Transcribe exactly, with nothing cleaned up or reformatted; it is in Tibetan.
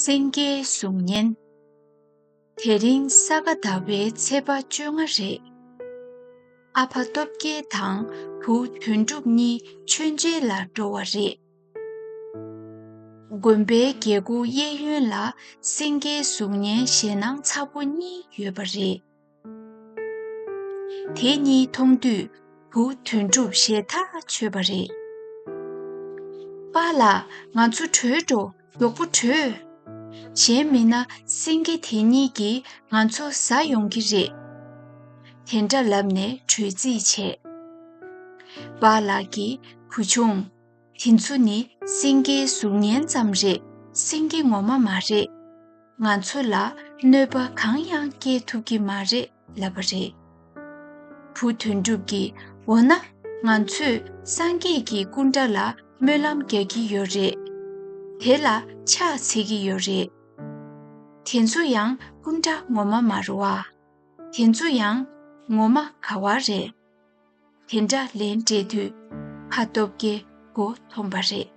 སེང་གེའི་གཟུགས་བརྙན། དེ་རིང་ས་ག་ཟླ་བའི་ཚེས་པ་བཅོ་ལྔ་རེད། ཨ་ཕ་སྟོབས་རྒྱལ་དང་བུ་དོན་གྲུབ་གཉིས་མཆོད་མཇལ་ལ་འགྲོ་བ་རེད། དགོན་པའི་རྒྱལ་སྒོ་གཡས་གཡོན་ལ་སེང་གེའི་གཟུགས་བརྙན་ཞེད་སྣང་ཚ་པོ་གཉིས་ཡོད་པ་རེད། དེ་གཉིས་མཐོང་དུས་བུ་དོན་གྲུབ་ཞེད་ཐག་ཆོད་པ་རེད། པཱ་ལགས། ང་ཚོ་བྲོས་འགྲོ། མགྱོགས་པོ་བྲོས། གཞན་མིན་ན་སེང་གེ་དེ་གཉིས་ཀྱིས་ང་ཚོ་ཟ་ཡོང་གི་རེད། དེ་འདྲ་ལབ་ནས་བྲོས་རྩིས་བྱས། པཱ་ལགས་ཀྱིས། བུ་ཆུང་། དེ་ཚོ་ནི་སེང་གེའི་གཟུགས་བརྙན་ཙམ་རེད། སེང་གེ་ངོ་མ་མ་རེད། ང་ཚོ་ལ་གནོད་པ་གང་ཡང་སྐྱེལ་ཐུབ་ཀྱི་མ་རེད་ལབ་པ་རེད། བུ་དོན་གྲུབ་ཀྱིས། འོ་ན། ང་ཚོས་སངས་རྒྱས་ཀྱི་སྐུ་འདྲ་ལ་སྨོན་ལམ་རྒྱག་གི་ཡོད་རེད། དེ་ལ་ཕྱག་འཚལ་གྱི་ཡོད་རེད། དེ་ཚོ་ཡང་སྐུ་འདྲ་ངོ་མ་མ་རེད་བ། དེ་ཚོ་ཡང་ངོ་མ་ག་བ་རེད། དེ་འདྲ་ལན་སྤྲད་དུས། ཕ་སྟོབས་རྒྱལ་མགོ་འཐོམས་པ་རེད།